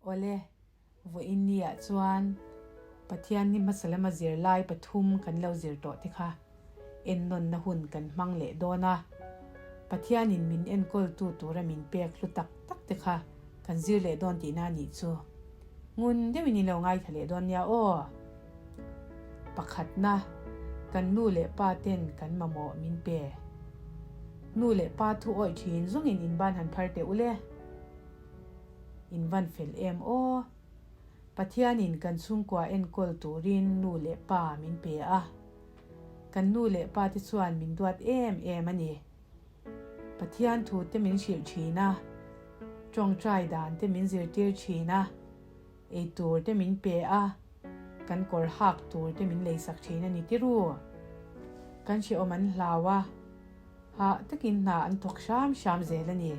Awle, vawiin ni ah chuan Pathian ni hmasa lama zirlai pathum kan lo zir tawh te kha ennawnna hun kan hmang leh dawn a. Pathianin min enkawltu tura min pek hlu tak tak te kha kan zir leh dawn tihna a nih chu. Ngun deuhin in lo ngaithla leh dawn nia aw. Pakhatna, kan nu leh pa ten kan mamawh min pe. Nu leh pa thu awih thin zawngin in ban han phar teh u le. In van fel em aw. Pathianin kan chhungkua enkawl turin nu leh pa min pe a. Kan nu leh pa te chuan min duat em em a ni. Pathian thu te min hrilh thin a, tawngtai dan te min zirtir thin a, eitur te min pe a, kan kawr hak tur te min leisak thin a ni tiru. Kan hrehawm an hlau a, hah takin hna an thawk hram hram zel a ni.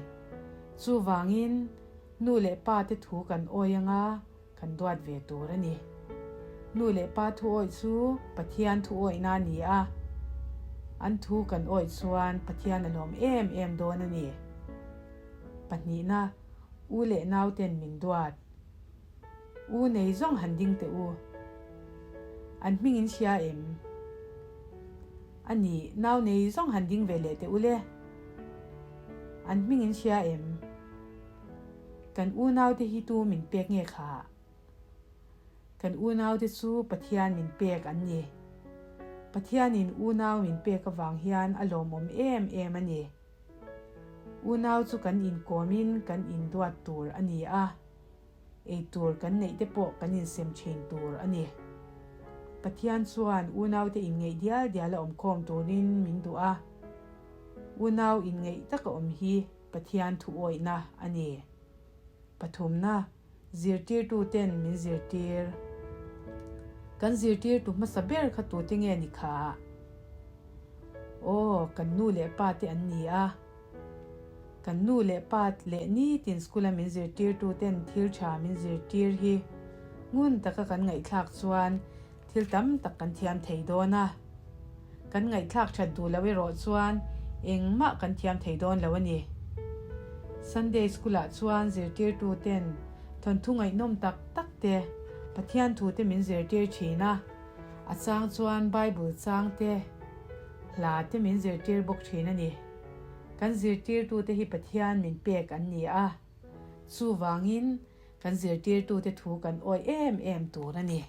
Chuvangin nu leh pa te thu kan awi anga kan duat ve tur a ni. Nu leh pa thu awih chu Pathian thu awihna a ni a, an thu kan awih chuan Pathian a lawm em em dawn a ni. Pahnihna, U leh nauten min duat. U nei zawng han ding teh u. An hming in hria em? A ni, nau nei zawng han ding ve leh teh u le. An hming in hria em? Kan unaute hi tu min pek nge kha? Kan unaute chu Pathian min pek an ni. Pathianin unau min pek avang hian a lawmawm em em a ni. Unau chu kan inkawmin kan induat tur a ni a. Eitur kan neih te pawh kan insem thin tur a ni. Pathian chuan unaute inngeih dial dial a awmkhawm turin min duh a. Unau inngeih taka awm hi Pathian thuawihna a ni. Pathumna, zirtirtuten min zirtir. Kan zirtirtu hmasa ber kha tute nge ni kha? Aw, kan nu leh pa te an ni a. Kan nu leh pa leh nitin school a min zirtirtu ten thil tha min zirtir hi ngun taka kan ngaihthlak chuan thil tam tak kan thiam thei dawn a. Kan ngaihthlak that duh loh erawh chuan engmah kan thiam thei dawn lo a ni. Sunday school ah chuan zirtirtu ten thawnthu ngaihnawm tak tak te, Pathian thu te min zirtir thin a, a chang chuan Bible chang te, hla te min zirtir bawk thin a ni. Kan zirtirtute hi Pathian min pek an ni a, chuvangin kan zirtirtute thu kan awih em em tur a ni.